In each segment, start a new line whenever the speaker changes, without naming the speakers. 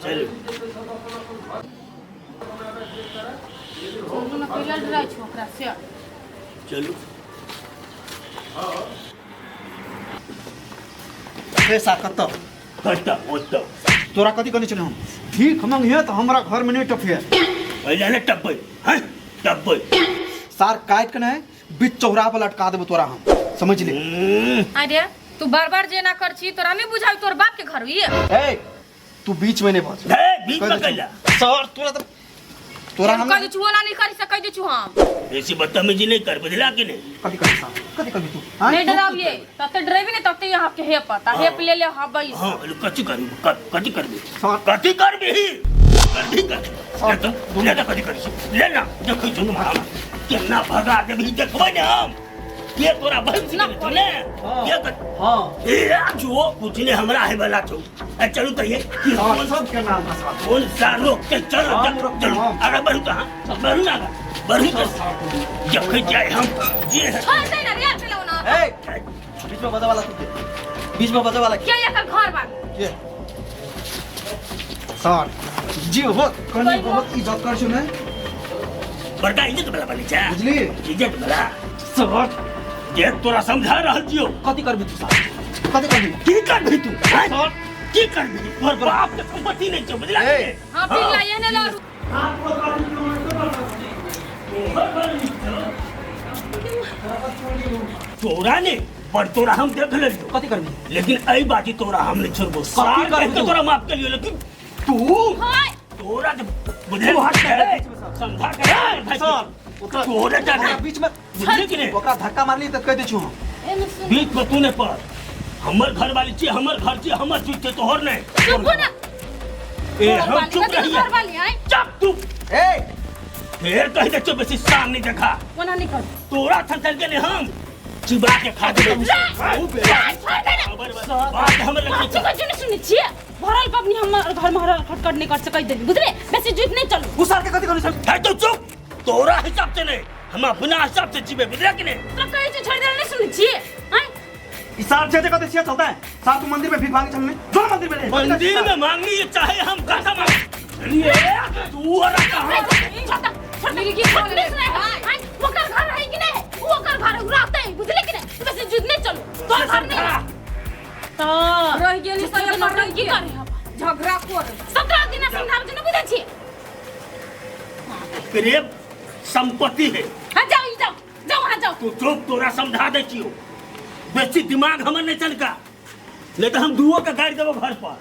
चलू।
चलू ने, कैला डराइ छौ ओकरा से?
चलू।
पैसा कतऽ?
कतऽ ओतऽ।
तोरा कथी कहने छलियै हम? भीख मंगिहे तऽ हमरा घरमे नहि टपिहे।
पहिले ने टपबै हैं, टपबै।
सार काटि के नहि बीच चौरा पर लटका देबो तोरा हम, समझ ले।
अरे तू बार बार जेना कर छी, तोरा नहीं बुझाई तोर बाप के घर हुई?
ए, तू बीच में नहीं बज।
ए, बीच में कैला?
सर, तोरा तो तोरा हम
कह दै छु, ओना नहीं करी से कह दै छु हम।
बेसी बदतमीजी नहीं कर, बुझला कि नहीं?
कथी कथी साहब, कथी कथी तू? हाँ?
नहीं डराविए, तते डरेबी नहीं तते यहाँ के हे पता हेप ले ले। हाँ बई।
हाँ, कथी करबी? कथी करबी?
सर।
कथी करबी? करबी कथी?
सर,
ले तो, ले तो, कथी करी? ले ना, देखै छु हम केना भगा देबी, देखबै ने हम के तोरा बहिन छी ने ने।
हाँ।
के कर
हाँ।
ए जो कुछ नहीं हमरा है वाला छौ। ए चलू त ये
सर,
कौन
सब के नाम है सर।
कौन सा रोक के चलो।
हाँ,
चलो।
रोक-
चलो।
हाँ।
अरे बढ़ू कहाँ? बढ़ू ना, बढ़ू तो जब जाए हम जे है।
छोड़ दे ना रे, चलो ना।
ए, बीच में बजा वाला तू के? बीच में बजा वाला
के एकर घर बा?
के सर जी हो कनी बहुत इज्जत कर छु ने।
बड़का इज्जत वाला बनी छै।
बुझली?
इज्जत वाला।
सर।
जे तोरा समझा रहल छियौ।
कथी करबी तू सर, कथी करबी?
की करबी तू हैं?
सर।
की करबी? तोहर बाप के संपत्ति नहीं छौ, बुझला?
ए।
हाँ, पिघला ये ने लड़ू।
तोरा ने पर तोरा हम देख लेलियौ।
कथी करबी?
लेकिन एहि बाजी तोरा हम नहीं छोड़बो। सार
करबी
कहि के
तू?
तोरा माफ कलियो, लेकिन तू
हाय।
तोरा जे बुझले
तू हट
ए,
बीच में सर।
समझा के ए, भाई,
सर, ओकरा
तोरे जाने।
ओकरा बीच में
बुझली कि नहीं?
ओकरा धक्का मारली तऽ कहि दै छु हम।
एने सुन।
बीच में तू नहीं पड़। हमर घर वाली छी, हमर घर छी, हमर चीज छै, तोहर नहीं।
चुप हो ना।
ए,
तोहर
हम
वाली,
चुप
कथी के
रहिए।
घर वाली आय?
चुप तू।
ए।
फिर कहि दे, चुप, बेसी शान नहीं देखा।
ओना नहीं कर।
तोरा थन के नहीं हम चिबा के खा देबै।
छोड़ दे ना।
बात हमर लग।
कथी कथी नहीं सुनै छियै? भरल पबनी हमर घर में हरल खटखट नहीं कर सकै देली, बुझले? बेसी जुत नहीं चलू।
उ सार के कथी कहने छल?
है तो चुप। तोरा हिसाब से नहीं, हम अपना हिसाब से जीवे, बुझले कि नहीं?
तोरा कहै छै छोड़ दे, नहीं सुनै छियै आँय?
ई सार जे जे कथी छियै चलता है। सार, तू मंदिर में भीख मांगे छल नहीं? जो मंदिर में रे।
मंदिर में मांगनी है चाहे हम कहाँ मांग ये तू और कहाँ?
मिर्गी नहीं सुनाय आँय? ओकर घर है कि नहीं? उ ओकर घर है, उ रहते है, बुझले कि नहीं? बेसी जुत नहीं चलू, तोर घर नहीं तो
रहि गेली
सब
सब
नौटंकी
की
करे हम
झगड़ा कर
17 दिन समझाबै छै, नहि बुझै छियै?
प्रेम संपत्ति है।
हाँ, जाओ, ई जाओ, जाओ, वहाँ जाओ।
तू चुप, तोरा समझा दे छियो, बेसी दिमाग हमर नहीं चलका, नहीं तो हम दुओ के गाड़ि देबो घर पर।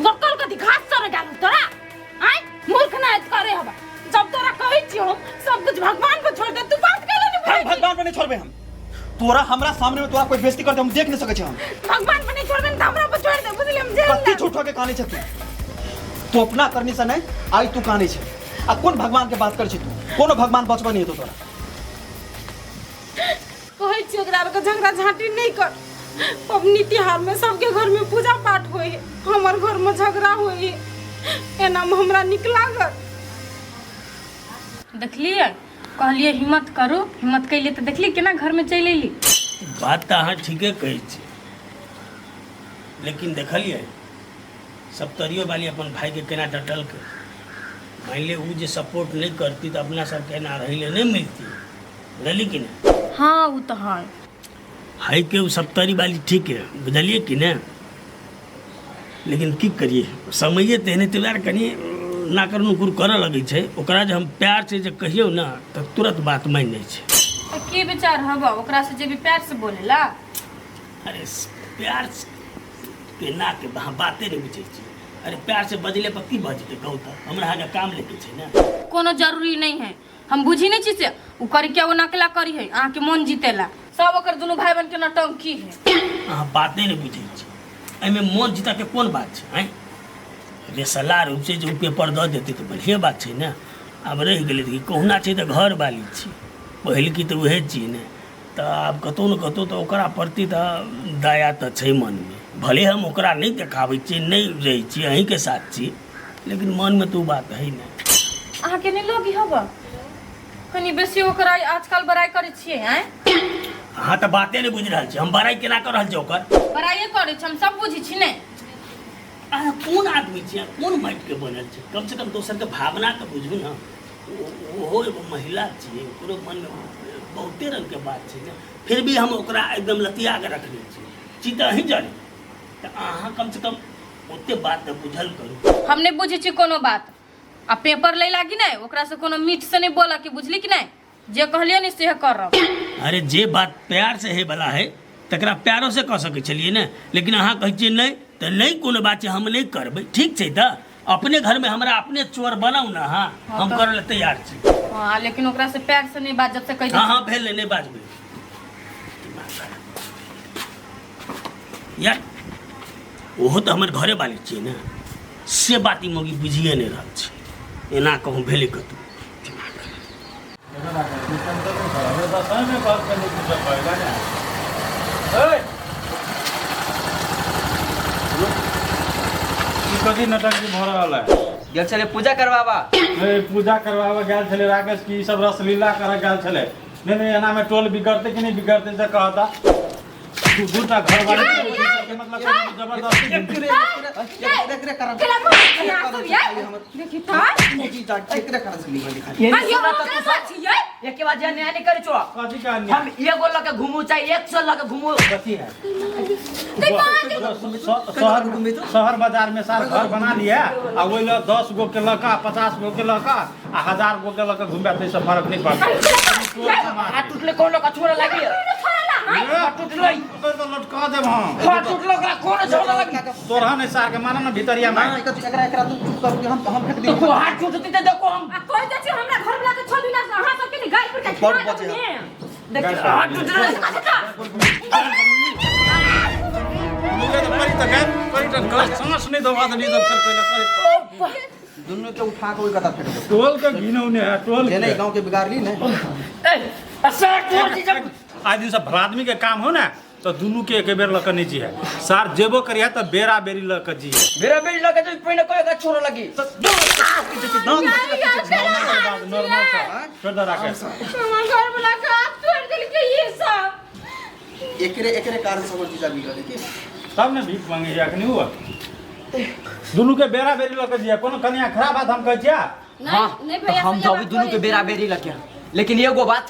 वकल कथी घास चरे गेल तोरा आय? मूर्ख ना करे हबा। जब तोरा कहै छियो हम सब कुछ भगवान पर छोड़ दे, तू बात कैले नहीं
हम
बुझै छी?
भगवान पर नहीं छोड़बे हम तोरा। हमरा सामने में तोरा कोई बेइज्जती कर दे, हम देख नहीं सकै छी हम।
भगवान पर नहीं छोड़बे त हमरा पर छोड़ दे, बुझली? हम जेल
कत्ती झूठो के कहानी छै तू। तू अपना करनी से नहीं आई, तू कहानी छै आ कोन भगवान के बात कर छी तू? कोनो भगवान बचबो नहीं हेतो तोरा।
कहै छियै ओकरा आरके झगड़ा झाँटी नहीं कर। पबनी तिहार में सबके घर में पूजा पाठ होय है, हमर घर में झगड़ा होय है, एना में हमरा नीक लागत? देखलियै, कहलियै हिम्मत करू, हिम्मत कैलियै तऽ देखलियै केना घरमे चलि अयली।
बात तऽ अहाँ ठीके कहै छी, लेकिन देखलियै सप्तरियो वाली अपन भाईके केना डटलकै। मानि लिअ ओ जे सपोर्ट नहि करती तऽ अपना सबके एना रहै लए नहि मिलती, बुझलियै कि नहि?
हाँ, ओ तऽ है।
है के ओ सप्तरी वाली ठीक है, बुझलियै कि नहि? लेकिन की करियै, समये तेहने तैयार कनि नाकर नुकुर करऽ लगै छै। ओकरा जे हम प्यार से जे कहियौ ने तऽ तुरंत बात मानि जाइ छै।
तऽ की विचार हबऽ, ओकरा से जेबी प्यार से बोलेला?
अरे प्यार से केना के अहाँ बाते नहि बुझै छी। अरे प्यार से बजले पर की भऽ जेतै कहू तऽ? हमरा अहाँके काम लेके छै ने।
कोनो जरूरी नहीं है, हम बुझी नहीं छी से उ करी क्या, वो नकला करी है अहाँके मन जीतेला। सब ओकर दुनू भाई बहन के नौटंकी है।
अहाँ बाते नहि बुझै छी, एहिमे मन जीतऽके कोन बात छै? आँय रे, सलाह रूपसँ जे ओ पेपर दऽ देतै तऽ बढ़िएँ बात छै ने। आब रहि गेलै तऽ कहुना छै तऽ घरवाली छी, पहिलकी तऽ उएह छी ने। तऽ आब कतहु ने कतहु तऽ ओकरा प्रति तऽ दया तऽ छै मनमे, भले हम ओकरा नहि देखाबै छियै, नहि रहै छी, अहीँके साथ छी, लेकिन मनमे तऽ ओ बात है नहि।
अहाँके नहि लोगी हब कनि बेसी ओकरा आजकल बड़ाई करै छियै आँय?
अहाँ तऽ बाते नहि बुझि रहल छी, हम बड़ाइ केना कऽ रहल छी ओकर?
बड़ाइए करै छी, हम सब बुझै छी ने।
अहाँ कोन आदमी छियै, कोन माटिके बनल छै? कमसँ कम दोसरके भावनाके बुझू ने। ओहो एगो महिला छियै, ओकरो मनमे बहुते रङ्गके बात छै ने। फिर भी हम ओकरा एकदम लतिया कऽ रखने छी। छी तऽ अहीं जरे, तऽ अहाँ कमसँ कम ओते बात तऽ बुझल करू।
हम नहि बुझै छी कोनो बात। आ पेपर लै लागी नहि, ओकरासँ कोनो मीठ से नहि बोलऽ के, बुझली कि नहि? जे कहलियै ने सेहे करब।
अरे जे बात प्यार से हे वाला है तकरा प्यारो से कह सकै छलियै ने, लेकिन अहाँ कहै छियै नहि तऽ नहि, कोनो बात छै, हम नहि करबै। ठीक छै, तऽ अपने घरमे हमरा अपने चोर बनाउ ने अहाँ, हम करै लए तैयार छी।
हाँ, लेकिन ओकरा से प्यार से नहीं बात जब से कहि
हाँ हाँ, भेल, नहि बाजबै यार। ओहो तऽ हमर घरे वाली छियै ने, से बात ई मौगी बुझिए नहि रहल छै। एना कहूँ भेलै कतहु?
कथी नाटक भऽ रहल है?
गेल छलै पूजा करवाबा।
ए, पूजा करवाबऽ गेल छलै राकेश की ई सब रसलीला करऽ गेल छलै? नहि नहि, एनामे टोल बिगड़तै कि नहि बिगड़तै से कहता। दू दूटा घर वाले के मतलब जबरदस्ती
एकरे कारण
देखी तऽ
जीजा एकरे कारण से निकल खाली।
आ यो ओकरा से छियै।
एके बार जे न्याय नहीं करै छो।
कथी के अन्याय?
हम एगो लऽ के घुमू चाहे 100 लऽ के घुमू।
कथी है? शहर शहर बाजार में सार घर बना लिया आ ओहि लए 10 गो के लऽ कऽ, 50 गो के लऽ कऽ आ 1000 गो के लऽ कऽ घुमबै ताहिसँ फरक नहि पड़तै।
हाथ टूटले कोनो का छोड़ा लागी? हाथ टूटलै।
ओकर तऽ लटका देब हम।
हाथ टूटलो ओकरा कोनो छोड़ा लागी?
तोरा नहि सार के मानऽ ने भितरिया में।
ना, एकरा एकरा तू चुप कर, हम फेंक दी।
देखो, हाथ टूटती तऽ देखो हम।
आ कहि दै छी हमरा घर वाला के छोड़ ना, अहाँ सबके ने गाय पर के
बड़ बजे है।
देख, हाथ टूटलै।
परी तऽ गैर परी तऽ गलत सांस नहि दबा देली तऽ फेर पहिले परी।
दुनू के उठा के ओहि कता फेंक दे।
टोल के घिनौने है टोल
जे
के।
नहीं गांव के बिगाड़ ली ने।
ए सर तोर चीज।
आइ दिन से भला आदमी के काम हो ने तो दुनू के एक बेर लऽ कऽ नहि जिहे सार, जेबो करिहे तऽ बेरा बेरी लऽ कऽ जिहे।
बेरा बेरी लऽ के तो पहिने कोई ओकरा छोड़ा लगी।
नॉर्मल सा छोड़ दे राकेश।
हमर घर वाला के हाथ तोड़ देलकै ई सब।
एकरे एकरे कारण से हमर जीजा बिगड़ल की?
तब ने भीख मांगे है अखनी। हुआ दुनू के बेरा बेरी लऽ कऽ जिहे, कोनो कनिया खराब बात हम कहै छियै?
हाँ,
नहीं
तो
भैया,
हम
सही
तो
बात
अभी दुनू के
बोलै
बेरा बेरी लगे, लेकिन एगो बात,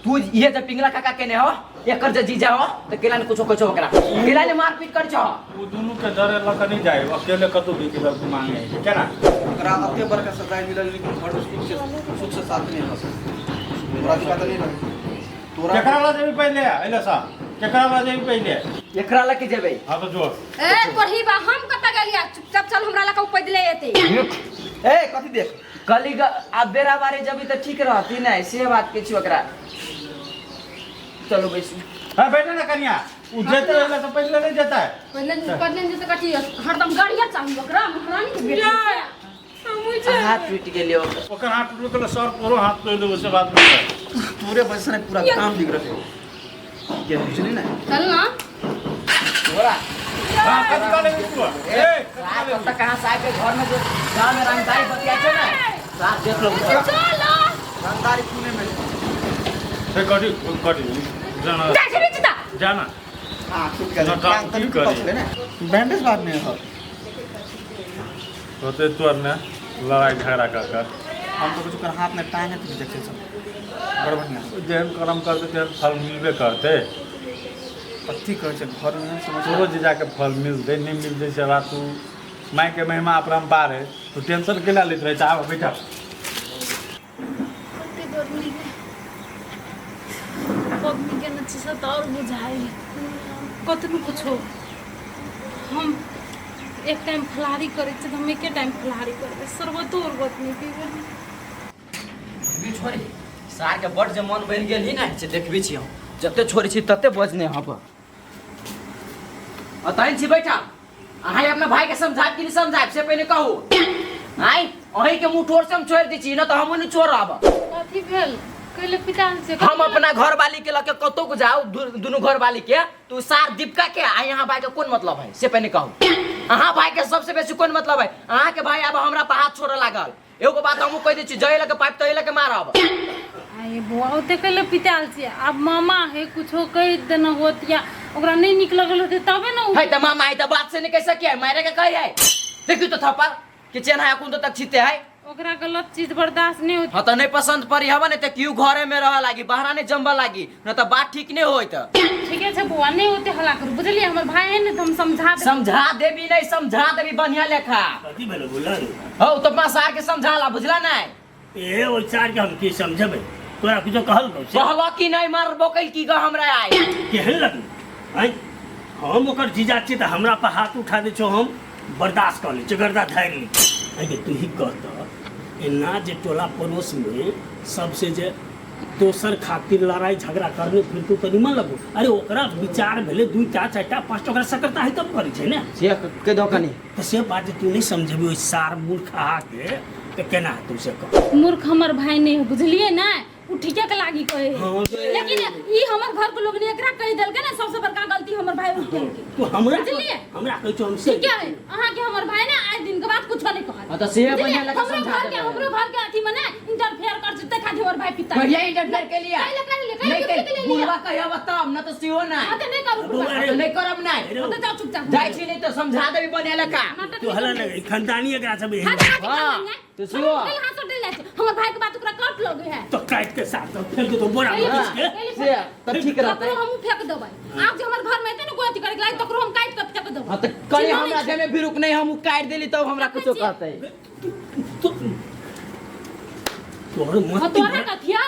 तू ये जे पिंगला काका केने हो, एकर जे जीजा हो, तऽ केला ने कुछो कहै छौ ओकरा, केला ने मारपीट कर छौ?
ओ दुनू के डरे लऽ कऽ नहि जाइ, अकेले कतौ भीख लऽ कऽ मांगे है केना?
ओकरा अते बड़का सजाय मिलल, लेकिन घर में सुख से साथ नहीं रह सके। तोरा दिक्कत नहीं रहे तोरा।
केकरा लऽ जेबी पहिले अइले सा? केकरा लऽ जेबी पहिले?
एकरा लके जेबै।
हाँ तो जो।
ए तोरही बा, हम कतऽ गेलियै? चुपचाप चल, हमरा लग पैदले एतै।
ए, कथी देख?
कली आब बेरा बारी जबी तऽ ठीक रहती ने, से बात के छी ओकरा। चलू बैसू।
हाँ, बैठे ना कनिया। उ जेते अइले से पहिले नहीं जेता है।
पहिले पहिले जे कथी हरदम गाड़िया चाही ओकरा, महारानी के बेटी छै।
हाथ टूटि गेलै ओकर।
ओकर हाथ टूट गेलै सर, तोरो हाथ तोड़ि देबो से बात नहीं है।
तोरे वजह से पूरा काम बिगड़ल है के, बुझली ने?
चल ना।
तोरा
हाँ, कथी कहले तू? ए,
साहब कतऽ कहाँ साहब के घर में जो गाँव में रंगदारी बतिया छै ने साहब, देख लो।
चल।
रंगदारी पुणे में।
से कटी कटी जाना।
जाइ छै बीच।
जाना।
हाँ, टूट गेल।
नौटंकी
टांग तनी
करी।
टूटल छलै ने, बैंडेज बाद में हो।
होते तोर ने लड़ाई झगड़ा कर कर।
हम तो कुछ कर हाथ में टांग है तो देखे सब बड़ बढ़िया।
जेहन कर्म करते तेहन फल मिलबे करते।
कथी कहै छै घर में समझ।
तोरो जीजा के फल मिलतै, नहि मिलतै से बात। तू माय के महिमा अपरम्पार है, तू टेंशन केला लैत रहै छै? आब बैठा।
कते गर्मी है, पबनी के नची से तऽ आओर बुझाइ।
कतनो कुछो, हम एक टाइम फलाहारी करै छियै तऽ हम एके टाइम फलाहारी करबै, शरबतो उरबत नहि पीबै।
भी छोड़ी सार के बड़ जे मन बनि गेल ही ने से देखबी छी हम, जते छोड़ै छी तते बजने हम पर अतैन छी। बैठा। अहाँ अपना भाई के समझायब कि नहीं समझायब से पहिने कहू। आइ अहीं के मुँह ठोर से हम छोड़ि दै छी, न तऽ हमहूँ नहीं छोड़ब।
कथी भेल? कैले पिता से?
हम अपना घर वाली के लके कतौ के जाउ, दुनू घर वाली के, तू सार दीपका के आ यहाँ भाई के कोन मतलब है से पहिने कहू। अहाँ भाई के सबसे बेसी कोन मतलब है? अहाँ के भाई आब हमरा पर हाथ छोड़ऽ लागल। एगो बात हमहूँ कहि दै छी, जइ लके पाइप तहि लके मारब।
आये बौआ, ओते कैले पिताल छियै? आब मामा है, कुछो कहि देने होत या ओकरा नहि नीक लगल होतै तबे ने
है। तऽ मामा है तऽ बात से नहीं कहि सकिए, मारे के कहि है। देखियो तो थप्पड़ कि चेन्हा है कुन तो तक छिते है।
ओकरा गलत चीज बर्दाश्त नहीं होती।
हाँ तो नहीं पसंद पड़ी हवा नहीं तो क्यों घरे में रह लागी बाहरा नहीं जमबा लागी न तो बात ठीक नहीं होई तो।
ठीक है बुआ नहीं होते हला करू बुझलिए हमर भाई है ने तो हम समझा देबै।
समझा देबी नहीं समझा देबी बढ़िया लेखा।
कथी भेलो बोला रे?
हो तो अपना सार के समझा ला बुझला नहीं।
ए ओइ चार के हम की समझबे तोरा कुछो कहल गौ से?
कहलो कि नहीं मार बोकल की ग हमरा आए
केहन लगल आँय हम ओकर जीजा छी तऽ हमरा पर हाथ उठा दै छौ हम बर्दाश्त कऽ लै छियै गर्दा धारि लै छियै। आँय गे तू ही कह तऽ एना जे टोला पड़ोसमे सबसे जे दोसर खातिर लड़ाई झगड़ा करने फिर तू तऽ निमन लगो। अरे ओकरा विचार भेलै 2टा 4टा 5टा ओकरा सकरता है तब करै छै ने।
से कह दो कनी
तऽ से बात जे तू नहीं समझेबी ओहि सार मूर्ख अहाँके तऽ केना हेतौ से कह।
मूर्ख हमर भाई नहीं है बुझलिए ना उ ठीके के लागी कहे है।
हाँ,
लेकिन ई हमर घर के लोग ने एकरा कहि देलकै ने सबसे बड़का गलती हमर भाई उ केलकै।
तू हमरा
बुझलिए?
हमरा कहै छौ हम से
ठीके है अहाँ के हमर भाई ने आज दिन के बाद कुछो नहीं कहल।
हाँ, तो से
बुझलिए?
बढ़िया लगा
हमरो
समझा
घर के
देबै।
हमरो घर के अथी में ने इंटरफेयर कर जते खातिर हमर भाई पिता।
बढ़िया इंटरफेयर के लिए।
कैले कैले
नहीं
कैले
के
के लिए।
बुढ़वा कहिया बताम न तो सिहो ना।
हां तो नहीं करू बुढ़वा।
अरे,
तो नहीं करब नहीं।
हाँ, तो जाओ चुपचाप।
जाइ छी नहीं तो समझा देबी बढ़िया लगा।
नाटक
तू
नहीं
हला
करू।
नहीं खानदानी एकरा सब एहन।
हाँ, तो
हाँ,
हाँ,
तो सुनो।
हाथ से डर जाइ छै। हमर भाई के बात ओकरा कट लगे है।
तो काट के साथ तो फेंक दे तो बोरा में
हाँ।
घिस के।
से तब ठीक रहतै।
तकरो हम फेंक देबै। आब जे हमर घर में एतै ने कोई अथी करे के लागी तकरो हम काटि के फेंक देबै।
हाँ तो कहीं
चिन्हो
हमरा
नहि
देह में भी रुक नहीं हम उ काट देली तब हमरा कुछो कहतै।
तू तोहर
हाँ,
मत
तोरा कथिया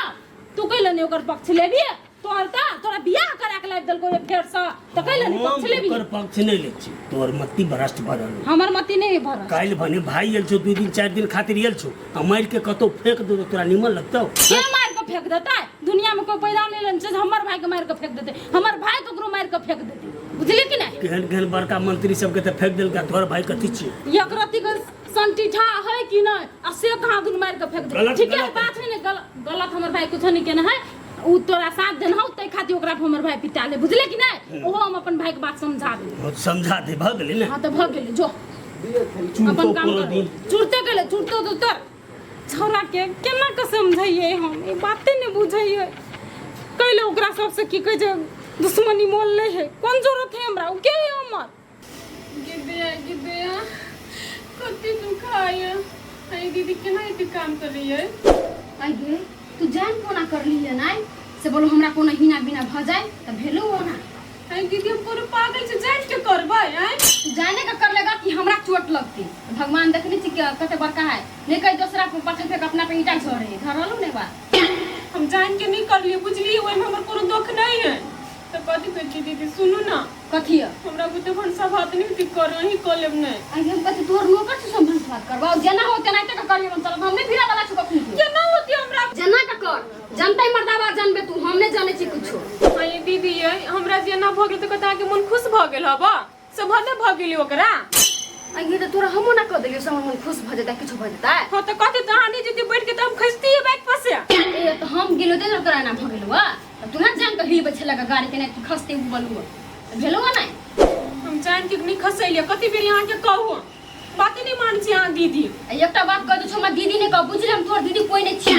तू कैले नहीं ओकर पक्ष लेबी तोहर त तोरा बियाह करा के लाबि देलको फेर से त कैले नहीं पक्ष लेबी।
ओकर पक्ष नहीं लै छी तोहर मति भ्रष्ट भऽ रहल।
हमर मति नहीं भरल।
काल्हि भने भाई आयल छौ 2 दिन 4 दिन खातिर आयल छौ आ मारि के कतौ फेंक देतौ तोरा निमन लगतौ?
के मारि के फेंक देतै? दुनिया में कोई पैदा नहीं लेने छै जे हमर भाई के मारि के फेंक देतै। हमर भाई ककरो मारि के फेंक देतै बुझली कि नहीं?
केहन केहन बड़का मंत्री सबके तऽ फेंक देलकै तोहर भाई कथी छियै?
एकरती के संटीठा है कि नहीं आ से कहाँ दुन मारि के फेंक देतै।
गलत,
ठीक है
गलत।
बात है ने गलत हमर भाई कुछो नहीं केने है उ तोरा साथ देन हौ तै खातिर ओकरा पर हमर भाई पिटा ले बुझले कि नहीं? ओहो हम अपन भाई के बात समझा दे।
समझा दे भऽ गेलै ने।
हाँ तो भऽ गेलै जो अपन काम
कोनो
कर।
दिन।
चुरते गेलै चुरतो तो तर छौड़ा के केना के समझैयै हम ई बाते नहीं बुझैयै। कैले ओकरा सबसे की कहै छै दुश्मनी मोल लै है कोन जरूरत है हमरा उ के है हमर।
गिदया गिदया कते दुखाय आई दीदी केना एते काम करैयै?
आई गे तू जान कोना करली है नाय से बोलो हमरा कोनो हिना बिना भ जाए त भेलो ओना।
आई दीदी हम कोनो पागल छै जान के करबै? आइ
तू जाने के कर लेगा कि हमरा चोट लगती। भगवान देखने छी कि कते बड़का है नहीं कहीं दूसरा पर पत्थर फेंक अपना पे ईटा झोरे धरलू नहीं बा।
हम जान के नहीं करलिए बुझलिए ओइमे हमर कोनो दुख नहीं है। तो कथी कहै छी दीदी सुनू ना।
कथी है?
हमरा बुते भनसा भात नहीं होती कर अहीं कऽ लेब नहीं।
आई हम कथी तोर नौकर छी हम भनसा भात करबा जेना हो तेना के करियो हम चलब हम नहीं भिड़ा वाला छी कखनी के।
केना होती हमरा?
जेना के कर जनतै मर्दाबा जानबे तू हम नहीं जानै छी कुछो।
आई दीदी ये हमरा जेना भऽ गेल तऽ कता के मन खुश भऽ गेल हबा से भले भऽ गेली ओकरा।
आई ये तऽ तोरा हमो ना कह देलियो से हमर मन खुश भऽ जेतै किछो भऽ जेतै।
हां तऽ कथी तऽ अहाँ नहीं जेती बैठ के तऽ हम खसितियै बाइक पर से।
ए तऽ हम गेलो ते तोरा एना भऽ गेलौ तऽ तू ना जान के हिलबै छलै गाड़ी के ना खसते उ बलुआ तऽ भेलौ नहि?
हम जान के नहीं खसैलियै कते बेर अहाँ के कहू बाते नहीं मान छी अहाँ दीदी।
आ एकटा बात कह दै छौ हमरा दीदी नहीं कह बुझले हम तोहर दीदी कोई नहीं छी।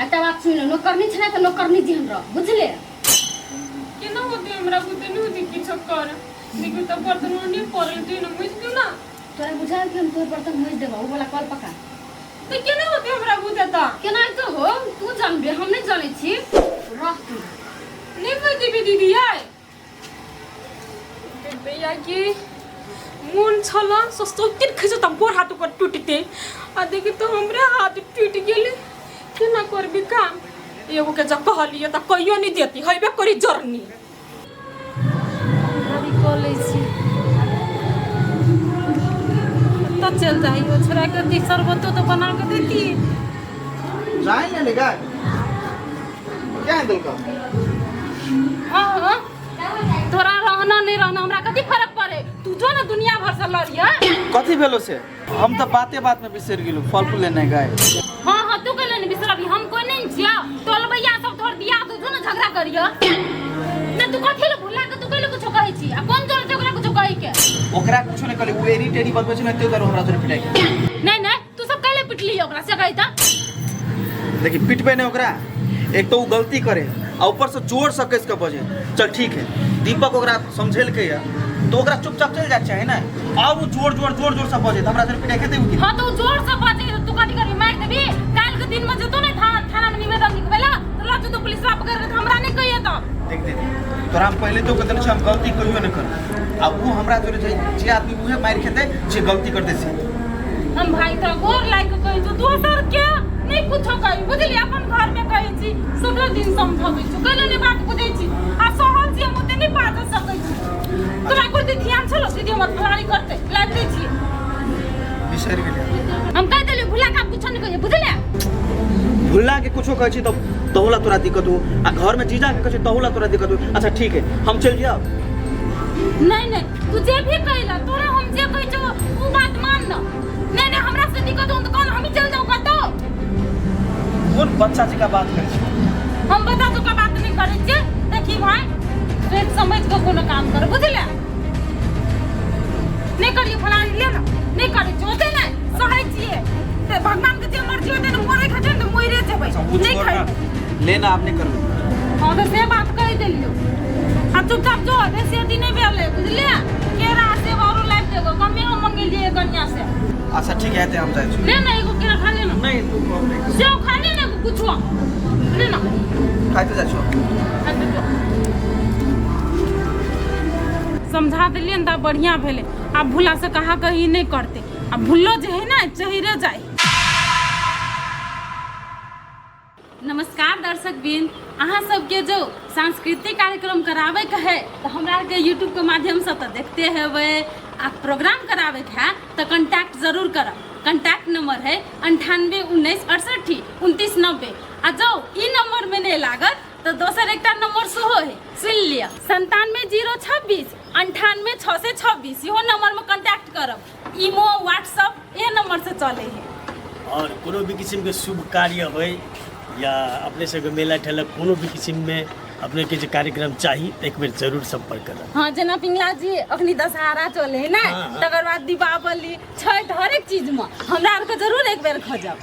एकटा बात सुन ले नौकरनी छलै तऽ नौकरनी जेहन रह बुझले।
केना होतै हमरा बुते नहीं होतै किछो कर देखियौ तऽ बर्तन नहीं पड़ल तू ना बुझ दियौ ना।
तोरा बुझायल कि हम तोहर बर्तन मोजि देबौ उ वाला कल पका
तऽ केना होतै हमरा बुते तऽ?
केना तो हो तू जानबे हम नहीं जानै छी रह तू
नहीं बुझ देबी दीदी आइ भैया के मोन छल सस्तो खिचो त गोर हाथ ओकर टूटते आ देखी तो हमरा हाथ टूटि गेलै केना करबी काम? एगो के जब कहलियै तऽ कहियो नहीं देती हेबे करी जरनी।
गाड़ी कऽ लै छी कतऽ चलि जाइ ओ छोड़ा के अथी शरबतो तऽ बना के देती।
जाए ने ले गाय क्या है दिलका?
हाँ हाँ तोरा रहना नहीं रहना हमरा कथी फर्क पड़े तू जो ना दुनिया भर से लड़िया।
कथी भेलो से? हम तो बाते बात में बिसर गेलु फल फूल लेने गाय।
हाँ हाँ तू कहले नहीं बिसरबी हम कोई नहीं छिया टोलबैया सब तोहर बियाह तू जो ना झगड़ा करिया ना तू कथी ले भुला के तू कहले कुछो कहै छी आ कोन जोर झगड़ा कुछो कहै के?
ओकरा कुछो नहीं कहले उ एरी टेरी बतबै छै ने ते दुआरे हमरा जोरे पिटाइ गेल।
नहीं नहीं तू सब कहले पिटली ओकरा से कहै त।
देखी पिटबे नहीं ओकरा एक तो उ गलती करे आ ऊपर से जोर से कस के बजे। चल ठीक है दीपक ओकरा समझेलकै या तऽ ओकरा चुपचाप चलि जाइके चाही ने। आब ओ जोर जोर जोर जोरसँ बजै तऽ हमरा जोर पिटाइ खेतै ओ कि?
हाँ तो जोर से बाजे तो तू कथी करबी, मार देबी? काल के दिन में जतो नहीं थाना थाना में निवेदन लिखबे ला तो ला तो पुलिस ला पकड़ के हमरा नहीं कहिए तो।
देख दीदी, तोरा हम पहिले तो कहते हम गलती कहियो नहीं करब, आ वो हमरा जोरे जे जे आदमी उहे मारि खेतै जे गलती करतै से।
हम भाई तोरा गोर लाग के कहै छौ, दोसर के नहीं कुछो कही बुझली, अपन घर में कहै छी सगरे दिन समझाबै छी, कहले नहीं बात बुझै छी आ सहल छी हम ओते नहीं बाज सकै छी। तोरा कोई दीदी ध्यान छलो दीदी हमर फलानी करते लाइब दै छी।
बिसरि गेलियै।
हम कह देलियै भुला के कुछो नहीं कहिए बुझले।
भुला के कुछो कहै छी तब तहुला तोरा दिक्कत हो, आ घर में जीजा के कहै छी तहुला तोरा दिक्कत हो। अच्छा ठीक है, हम चलि जायब।
नहीं नहीं, तू जे भी कहला तोरा हम जे कहै छौ उ बात मान न। नहीं नहीं, हमरा से दिक्कत हो तो कौन हम ही चल जाऊ कतौ।
कोन बच्चा जकाँ बात करै छी?
हम बता तो का बात नहीं करै छियै। देखी भाई, सोच समझ के कोनो काम कर बुझले। नहीं करियो फलानी ले ना, नहीं करै छियै ओते नहीं सहै छियै ते भगवान के जे मर्जी होतै ने मरै खातिर त मरे जेबै।
अच्छा, वो
नहीं
छोड़
खाइ
ना। ले ना, आप नहीं करबै।
हाँ तो से बात कहि देलियो। आ चुपचाप जो बेसी अथी नहीं भेलै बुझलियै। केरा सेब औरो लाबि देबो, कमे हम मंगेलियै कन्या से।
अच्छा ठीक है, हम जाइ छी।
ले ना एगो केरा खा ले ना।
नहीं तू कम नहीं
सेब खा ले ना एगो कुछो ले ना।
खाइते जाइ छौ।
खाइते जो। समझा देलियै ने तऽ बढ़िया भेलै। आब भूला से कहा कही नहीं करते, आ भूलो जे है ना चहिरे जाए। नमस्कार दर्शक बिंद, अहाँ सबके जो सांस्कृतिक कार्यक्रम करावे के है तो हमरा के यूट्यूब के माध्यम से तो देखते हेबै, आ प्रोग्राम करावे के है तो कॉन्टैक्ट जरूर करब। कॉन्टैक्ट नंबर है 98 19 68 29 90। आ जो ई नंबर में नहीं लागत तो दोसर एकटा नंबर सेहो है, सुन लिअ 97 0 26 98 626, इहो नंबर में कॉन्टैक्ट करब। इमो व्हाट्सअप ये नंबर से चले है।
और कोनो भी किस्म के शुभ कार्य होय या अपने सबके मेला ठेला कोनो भी किस्म में अपने के जे कार्यक्रम चाही तो एक बेर जरूर संपर्क करब।
हाँ जेना पिंगला जी अखनी दशहरा चले है ना,
हाँ, हाँ।
तकर बाद दीपावली छठ हरेक चीज में हमरा आरके जरूर एक बेर खोजब।